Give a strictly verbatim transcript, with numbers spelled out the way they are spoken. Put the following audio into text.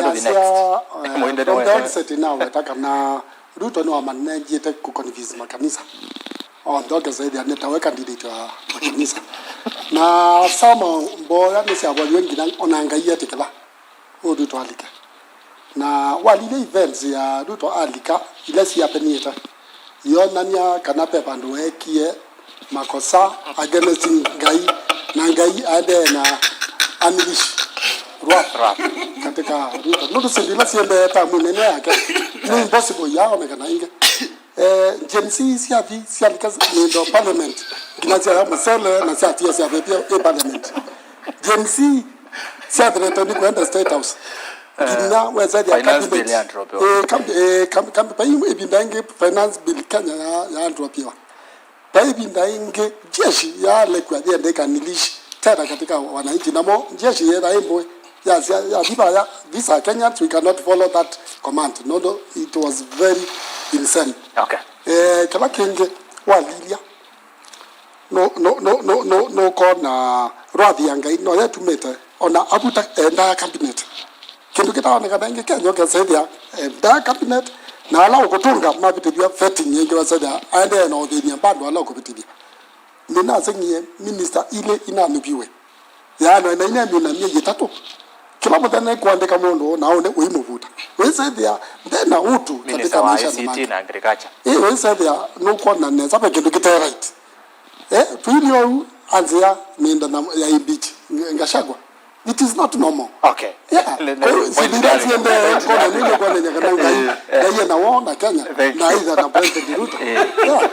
That'll be next. Yasya, eh, Mwende from the nĩwe. Onset now, wetaka na Ruto nĩwamanenjĩte kũ convince makanisa onthe ũkesa ĩthĩa nĩ tawe candidate wa makanisa. Na sama mboya nĩsyavoliwe nginya ona Ngai etĩkĩla ũũ Ruto alike. Na walilya events ya Ruto alika ila syapeniĩte, yonany'a kana ve vandũ weekie makosa against Ngai, na Ngai aendee na unleash wrath katika Ruto. Nũndũ syĩndũ ila syendee tamwinĩ ĩno yake nĩ impossible yaonekana ĩngĩ. Eh, Gen Z syathi syalika nĩndo parliament, nginya syaya mũsele na syatia syavĩvya ĩ parliament. Gen Z syathirĩte nĩ kwenda State House. Nginya wesethia Finance bill ya Trump. Eh, kam- eh, kam- kam- vai ĩvinda ĩngĩ finance bill Kenya ya, ya Trump. Vai ĩvinda ĩngĩ jeshi yalekwa yende ikanilishi tena katika wananchi, namo jeshi yetha ĩmbũĩ yasya yathi vaya, "These are Kenyans, we cannot follow that command." No, no, it was very insane. Okay. Eh, kĩla kĩngĩ walilya nũkona wrath ya Ngai no yetumĩte ona avuta endaa cabinet. Kĩndũ kĩtaonekana ĩngĩ Kenya ũkesethĩa endaa cabinet, na ala ũkũtũnga mavĩtĩthw'a vetting ĩngĩ, wasethĩa aendee na ũthĩny'a bado ala ũkũvĩtĩthya. Nĩnaseng'ie minister ilĩ inanĩviwe yaano ĩna ina myũna myei ĩtatũ. Kĩla mũthenya nĩkũandĩka mũndũ na ũne ũimũvuta. Wĩsethĩa ndena ũtu Minister katika wa maisha I C T make. Na agriculture. Ĩ, wĩsethĩa nũkwona nesa ve kĩndũ kĩte right. Eh, twĩlĩ ou anzĩa nĩnda na ya impeach Gachagua. It is not normal. Okay. Yeah. Le- le- Kwa hiyo point sindira ndani. siende kona nini kwa nyenye kana Ngai. Eh, eh. Ngai na wona Kenya. Thank Na you. Either na President Ruto. Eh. Yeah.